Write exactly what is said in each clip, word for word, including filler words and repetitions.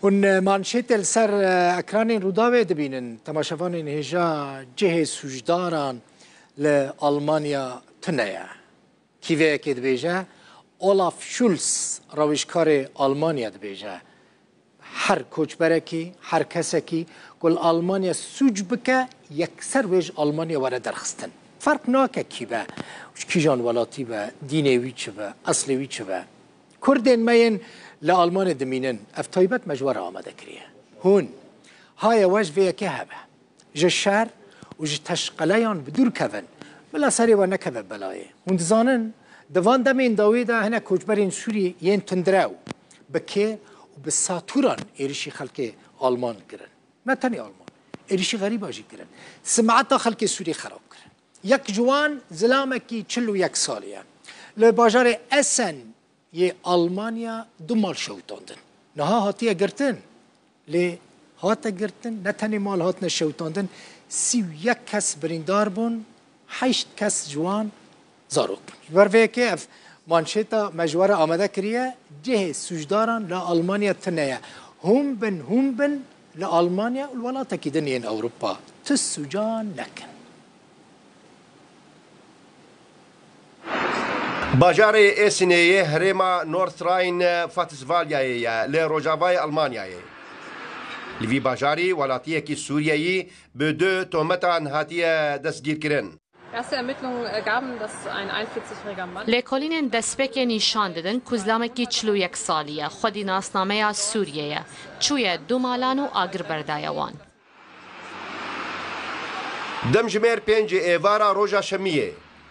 Hûn manşêtê li ser ekranên Rûdawê dibînin. Temaşevanên hêja, cihê sûcdaran li Almanya tune ye. Kîveyekê dibêje, Olaf Scholz, rewişkarê Almanya dibêje, her koçberekî, her kesekî ku li Almanya sûc bike, yekser wê ji Almanya were derxistin. Ferq nake kî be, ji kîjan welatî be, dînê wî çi be, eslê wî çi be. Kurdên me yên li Almanê dimînin, ev taybet me ji we re amade kiriye. Hûn, haye we ji vê yekê hebe. Ji şer û ji teşqeleyan bi dûr kevin. Bila serê we nekeve belayê. Hûn dizanin, di van demên dawî de hinek koçberên Sûrî yên tundrew bi kê û bi satûran êrişî xelkê Alman kirin. Ne tenê Alman, êrişî xerîba jî kirin. Simeta xelkê Sûrî xerab kirin. Yek ji wan zilamekî çil û yek salî ye. Li bajarê Essen yê Almanya du mal şewitandin. Niha hatiye girtin. Lê hate girtin, ne tenê mal hatine şewitandin, sî û yek kes birîndar bûn, heşt kes ji wan zarok bûn. Ji ber vê yekê ev manşêta me ji we re amade kiriye, cihê sûcdaran li Almanya tune ye. Hûn bin, hûn bin li Almanya û li welatekî din yên Ewropa tu sûcan nekin. Bajarê Esinê yê herêma North Rhine-Westfalyayê ye, li rojavayê Almanyayê. Li vî bajarî welatiyekî Sûriyeyî bi du tometan hatiye destgîrkirin. Erste Ermittlungen ergaben, dass ein einundvierzig-jähriger Mann Lêkolînên destpêkê nîşan didin ku zilamekî çil û yek salî ye, xwedî nasnameya Sûriyê ye, çûye du malan û agir berdaye wan. Demjimêr pêncê êvara roja şemiyê,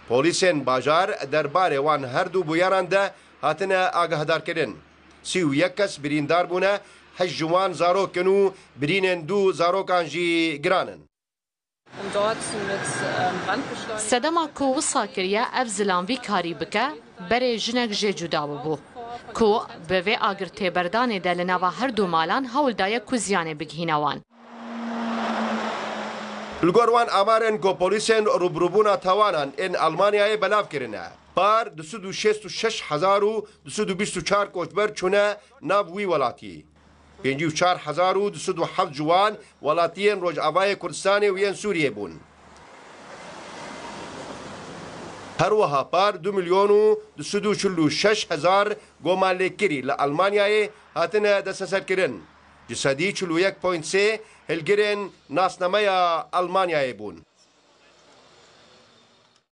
polîsên bajar derbarê wan her du bûyeran de hatine agahdarkirin. Sî û yek kes birîndar bûne, heşt ji wan zarok in û birînên du zarokan jî giran in. Und dort mit, ähm, Brandbeschleuniger Sedema ku wisa kiriye ev zilam vî karî bike, berê jinek jê cuda bûbû, ku bi vê agirtêberdanê de li nava her du malan hewl daye ku ziyanê bigihîne wan. Li gor wan amarên ku polîsên rûbirûbûna tawanan ên Almanyayê belav kirine, par du sed û şêst û şeş hezar û du sed û bîst û çar koçber çûne nav wî welatî. Pêncî û çar hezar û du sed û heft ji wan welatiyên Rojavayê Kurdistanê û yên Sûriyê bûn. Her wiha par du milyon û du sed û çil û şeş hezar goma lêkirî li Almanyayê hatine desteserkirin. Ji sedî çil û yek point sê hilgirên nasnameya Almanyayê bûn.